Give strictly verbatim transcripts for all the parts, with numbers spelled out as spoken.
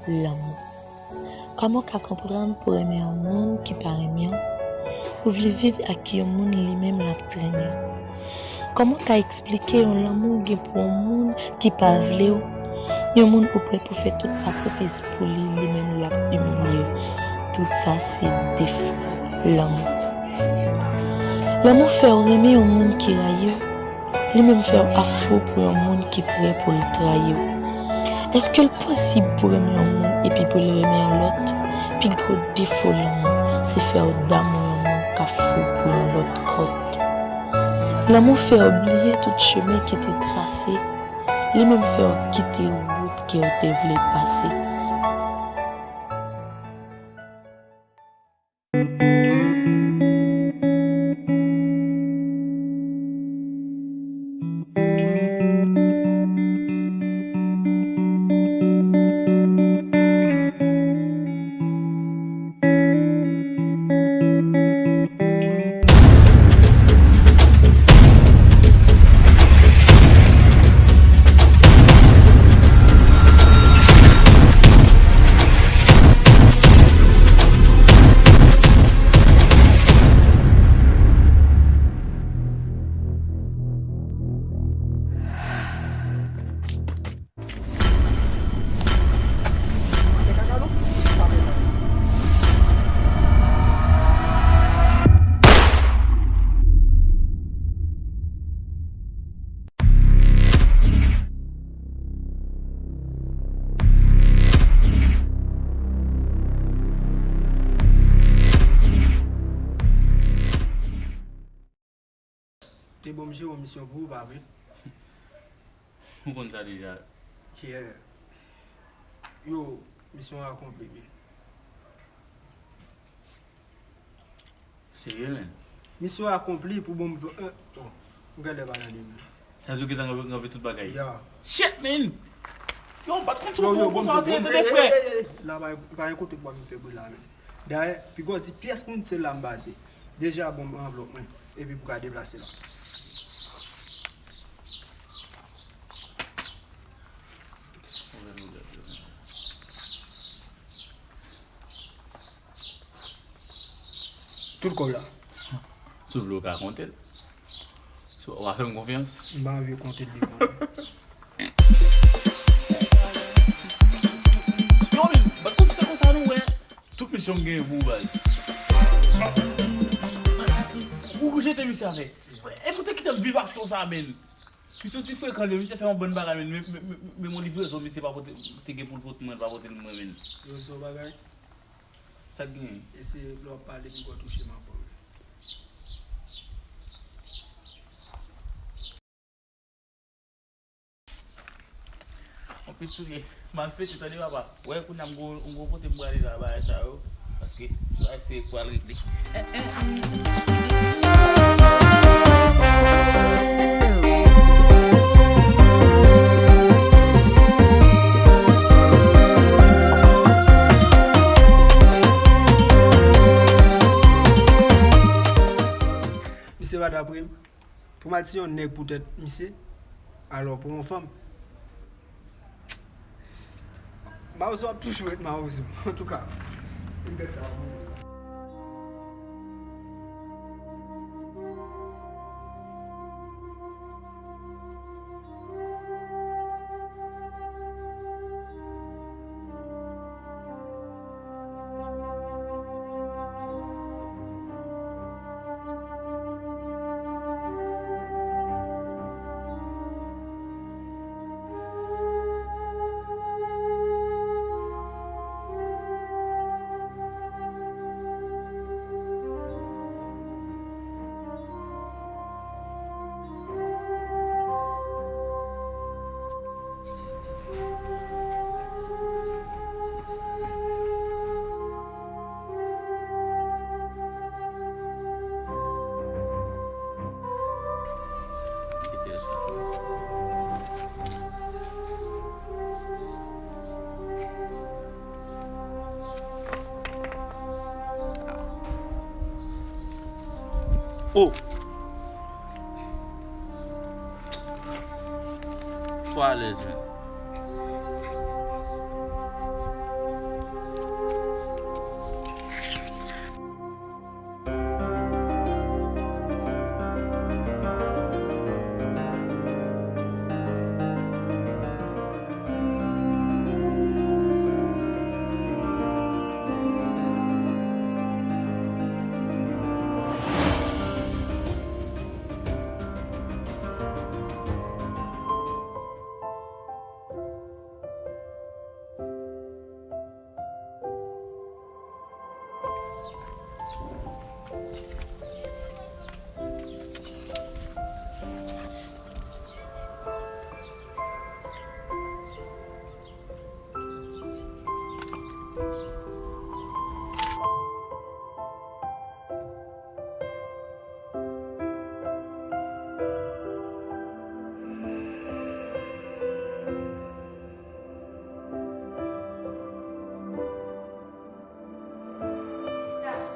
lanmou. Kòman w ka konprann pou w renmen yon moun ki pa renmen w? Ou vle viv ak yon moun li menm l ap trennen w? Kòman w ka eksplike yon lanmou w gen pou yon moun ki pa vle w? Yon moun ou prè pou fè tout sakrifis pou li, li menm l ap imilye w. Tout sa se defo lanmou. Lanmou fè w renmen yon moun ki rayi w. Li menm fè w afou pou yon moun ki prè pou l trayi w. Èske l posib pou renmen yon moun epi pou l renmen yon lòt? Pi gwo defo lanmou, se fè w damou yon moun k ap fou pou yon lòt kòt. Lanmou fè w bliye tout chemen ki te trase, li menm fè w kite wout ke w te vle pase. Te bon, m jere yon misyon pou ou, pa vre? Ou konn sa deja. Yeah. Yo, misyon akonpli, men. Serye, men? Misyon akonpli pou bon m jwe. Oh, m genlè pa nan li, men. Sa vle di w gentan ranve tout bagay? Yeah. Shit, man! Yo, m pa t konn si w pou sa, tande, frè. La, pa, pa gen kote pou m fè bri la, men. Dayè, piga w di pyès moun se la m baze. Deja bon m anvlòp mwen. Epi pou ka deplase la. Tout kòb la. Si w vle w ka konte l. So, w a fè m konfyans? M pa anvi konte l devan nou. Yo, men, bat konpitè konsa nou wè. Tout misyon m genyen pou ou, baz. Ou jete misye avè. E pou te kite m viv aksyon sa, men. Misye ti frekan, li, misye fè yon bann bagay, men, men, men, men, men yon livrezon, misye pa pote, te gen pou l pote mwen, pa pote l mwen, men. Yo, se yon bagay. Sa k genyen? E se lè w ap pale, piga w touche m ankò, wi. Yon pit souke. Malfete, tande papa. Wè, kounye a m gon, m gon kote m prale la, bagay sa yo. Paske, bagay se pral regle. Misye pa t apre m. Pou m al tiye yon nèg poutèt misye, alò pou yon fanm. Mawozo ap toujou ret mawozo. Antouka, m pèdi sa pou mwen. Oh! Twa alèz, men.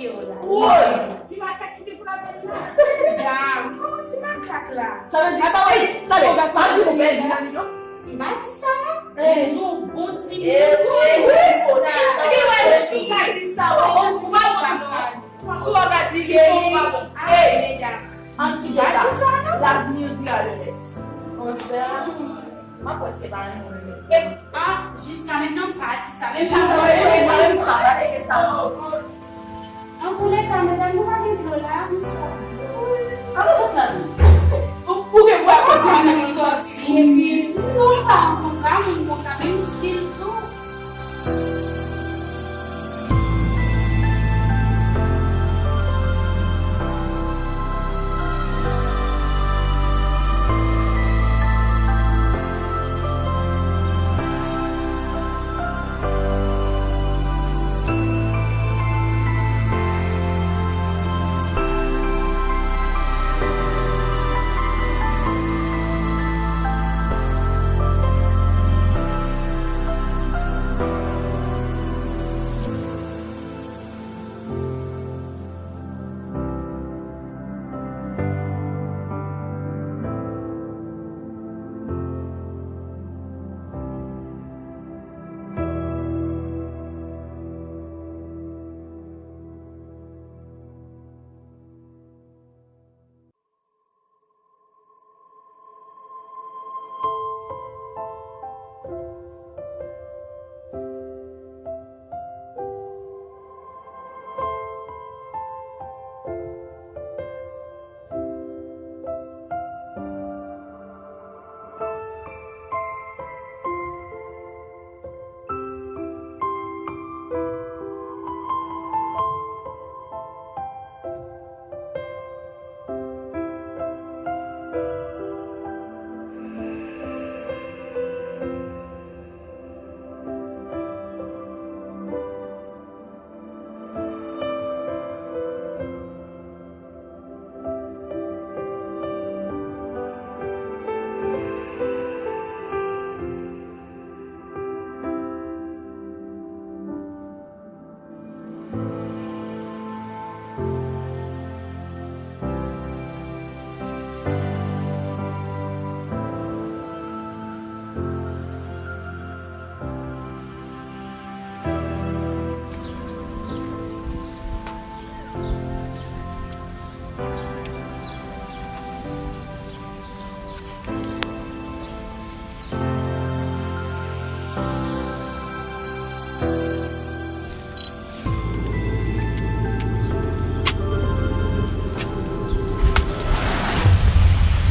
Woy! Ti makak ki te frape l la. Dam, sa yon ti makak la. Sa vle di, tande, sa vle di nou pèdi nan li, non? M pa di sa, non. M di w bon ti makak. Epi wè, si w pa di sa, wè, ou pa bon. Si w pa di sa, ou pa bon. Ey, medam. Ann kite sa. L'avenir dira le reste. Osbert, m ap wè se pa yon moun. E, a, jiska mentnan, m pa di sa. Men sa, m pa di sa. Antouleka, medam, nou pa gen dlo la, nou swaf dlo. An nou sot la, nou. Ou, ou gen pou rakonte madanm ou sòti. Epi, non, m pa rankontre moun konsa, menm stil tou.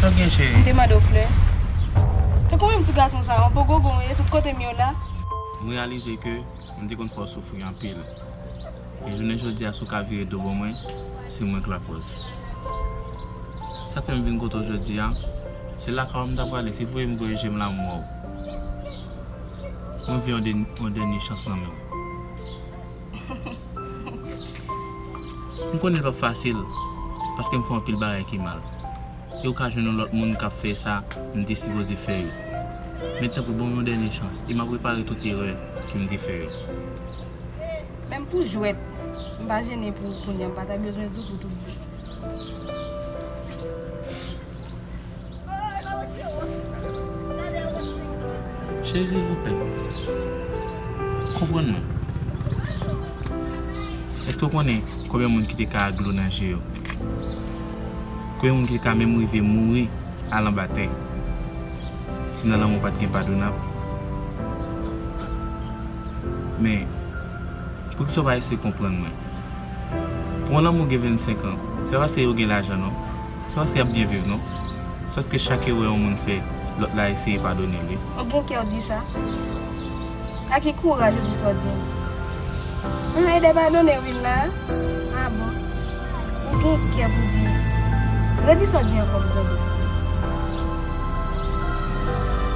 Sa w gen, cheri? M te mande w flè. Tankou menm ti gason sa, yon pogogon w ye, tout kote m yo la. M reyalize ke m te konn fè w soufri anpil. E jounen jodi a, si w ka vire do ban mwen, se mwen k lakòz. Sa k fè m vin kote w jodi a, se lakay w m ta prale, se voye m voye je m la m wè w. M anvi yon dè-, yon dènye chans nan men w. M konnen l p ap fasil, paske m fè anpil bagay ki mal. E w ka jwenn yon lòt moun k ap fè sa m te sipoze fè yo. Men tanpri, ban m yon dènye chans, e m ap repare tout erè ke m te fè yo. Menm pou jwèt, m pa jene pou ou kounye a, m pa ta bezwen di w pou tout bon. Cheri, silvouplè, konprann mwen. Èske w konnen konbyen moun ki te ka ak dlo nan je yo? Konbyen moun ki te ka menm rive mouri al anba tè? Si nan lanmou pa t gen padonab. Men, poukisa w pa eseye konprann mwen? Pou yon lanmou gen vennsenk an, se pa paske yo gen lajan non. Se paske y ap byen viv non. Se paske chak erè yon moun fè, lòt la eseye padone l wi. Ou gen kè w di sa? A ki kouraj ou di sa w di an? An, Ede padone w wi m la. A bon? Ou gen kè pou di. Redi sa w di ankò m tande.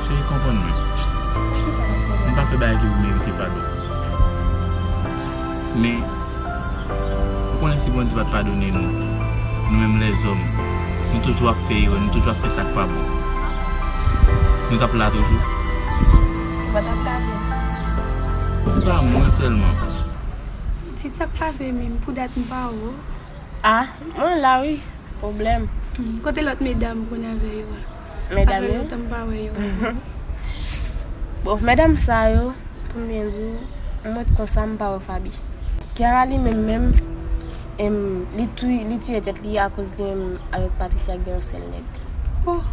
Cheri, konprann mwen. M pa fè bagay ki pou merite padon. Men, ou konnen si Bondye pa t padone nou, nou menm lèzòm, nou toujou ap fè erè, nou toujou ap fè sa k pa bon. Nou t ap la toujou. Ou pa t ap ka fè. Se pa mwen sèlman. Ti, sa k pase menm? Pou dat m pa wè w. Ah, mwen la wi. Pwoblèm. Hmm, kote lòt medam ou konn avè yo a? Medam yo? Sa fè lontan m pa wè yo ankò. Bon, medam sa yo, pou m byen di w, mwen konsa m pa wè Faby. Kiara li menm menm, em, li tou, li tiye tèt li akoz li menm avèk Patricia gen yon sèl nèg. Oh.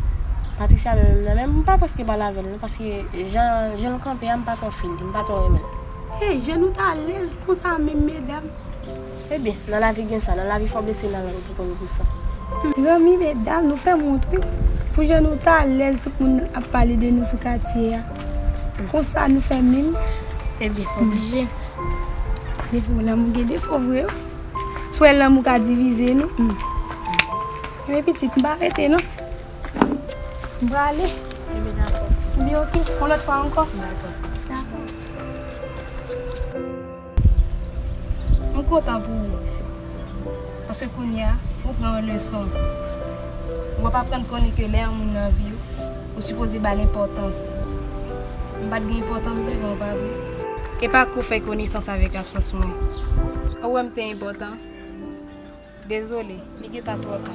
Patricia menm menm nan, men m pa prèske pale avè l non, paske jan, jan l kanpe a, m pa twò feel li, m pa twò renmen l. Hey, jan nou t alèz konsa menm, medam. Ebyen, nan lavi gen sa, nan lavi fò w blese nan lang pou konn gou san. Zanmi medam, nou fè m wont wi. Pou jan nou t alèz, tout moun ap pale de nou sou katye a. Konsa nou fè menm. Ebyen, oblije. Defo, lanmou gen defo vre wi. Si w wè lanmou ka divize nou. Hmm. Ebyen pitit, m pa rete non. M prale. Ebyen, dakò. Ebyen, oke. Yon lòt fwa ankò. Dakò. Dakò. M kontan pou ou. Paske kounye a, ou pran yon leson. W ap aprann konnen ke lè yon moun nan vi w, ou sipoze ba l enpòtans. M pa t gen enpòtans devan w, pa vre? E pa kou fè konesans avèk absans mwen. Ou wè m te enpòtan? Dezole, li gentan twò ta.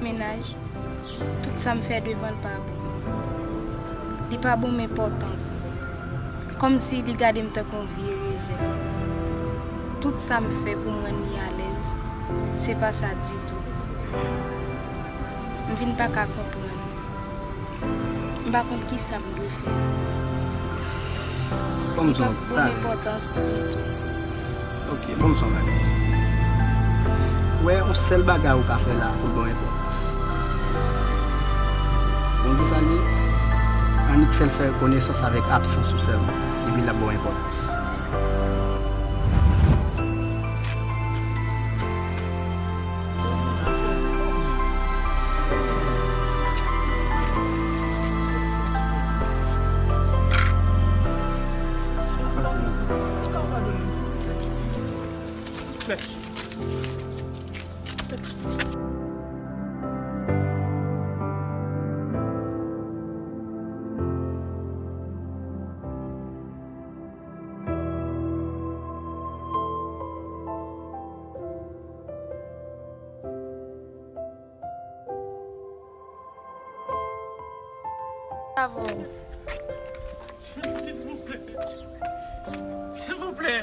Mennaj, tout sa m fè devan l pa bon. Li pa ban m enpòtans. Kòmsi li gade m tankou yon vye rejè. Tout sa m fè pou m rann li alèz, se pa sa ditou. M vin pa ka konprann. M pa konn kisa m dwe fè. Ban m di w yon bagay. Li pa ban m enpòtans ditou. Ok, ban m di w yon bagay. Ou wè, yon sèl bagay ou ka fè la pou l ban w enpòtans. Bon, se sa l ye. Annik fè l fè konesans avèk absans ou sèlman. Epi l ap ban w enpòtans. Bravo. Silvouplè. Silvouplè.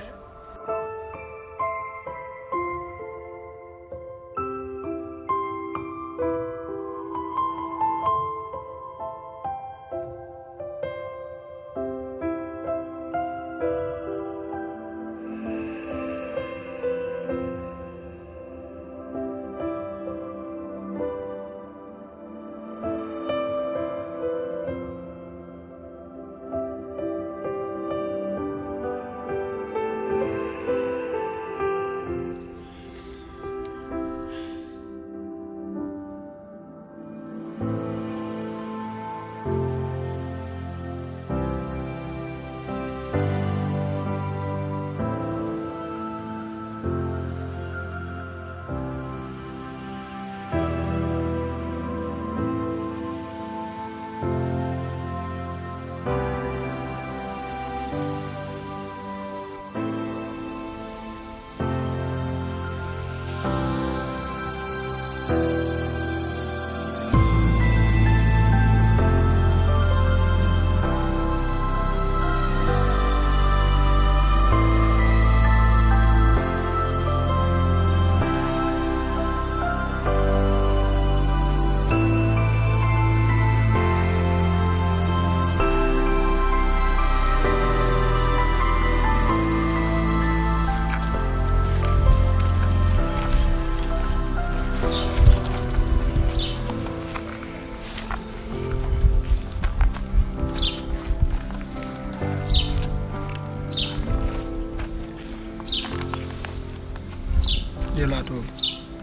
De la tou.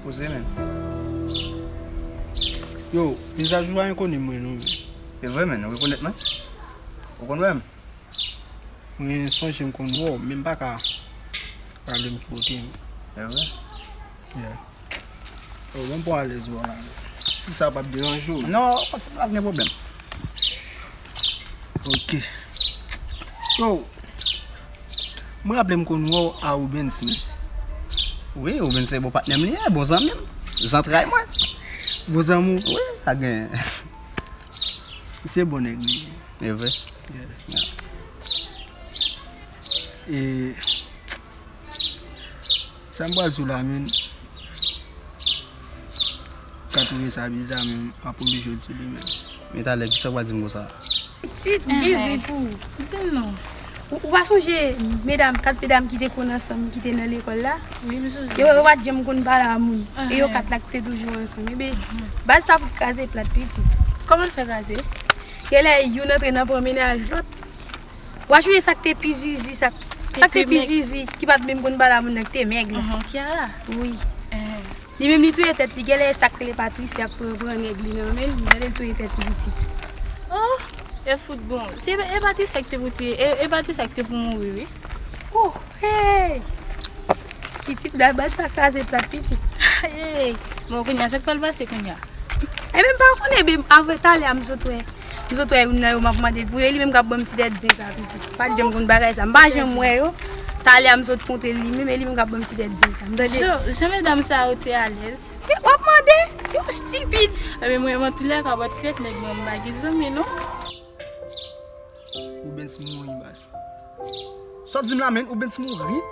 Poze men. Yo, vizaj ou a enkoni mwen non. Se vre men, ou rekonèt mwen? Ou konn wè m? Mwen sonje m konn wè w, men m pa ka rale m ki kote m. E vre? Yeah. Yo, bon pou alèz wè w la. Si sa p ap deranje w. Non, pa gen pwoblèm. Ok. Yo, Mwen raple m konn wè w a Rubens, men. Wi, Rubens se bon patnè m li ye, bon zanmi m. Zantray mwen. Bon zanmi w? Wi, pa gen. Misye bon nèg li ye. E vre? Yeah. E sa m pral di w la, men. Ka twouve sa biza, men m ap oblije w di li menm. Men talè, kisa w pral di m konsa? Pitit, m gen jwe pou ou. Di m non. Ou, ou pa sonje medam, kat medam ki te konn ansanm, ki te nan lekòl la? Wi, m sonje. Yo, yo pa t janm konn pale a moun. E yo kat la ki te toujou ansanm. Ebyen, baz sa fout kraze plat, pitit. Kòman l fè kraze? Genlè youn antre nan pran mennaj lòt. W a sonje sa k te pi zizi, sa k, sa k te pi zizi, ki pa t menm konn pale a moun nan, ki te mèg la. Kiara? Wi. Li menm li touye tèt li, genlè e sa k rele Patricia k pran, pran nèg li nan men l, genlè li touye tèt li pitit. Oh, e fout bon. Se e Patricia ki te pou touye, e, e Patricia ki te pou mouri, wi. Oh, hey! Pitit, baz sa kraze plat, pitit. Hey! Bon, kounye a, sa k pral pase kounye a? Ebyen, m pa konnen, ebyen, avè talè a m sot wè. M sot wè youn nan yo, m ap mande l pou yo, e li menm k ap ban m ti tèt zen sa, pitit. Pa t janm konn bagay sa. M pa janm wè yo. Talè a m sot kontre li menm, e li menm k ap ban m ti tèt zen sa. M tande. Jan, jan medam sa yo te alèz. E w ap mande? Yo stipid. Ebyen, mwen, mwen, toulèka, bò ti tèt nèg mwen, m pa gen zanmi, non. Rubens mouri, baz. Sa w di m la, men, Rubens mouri?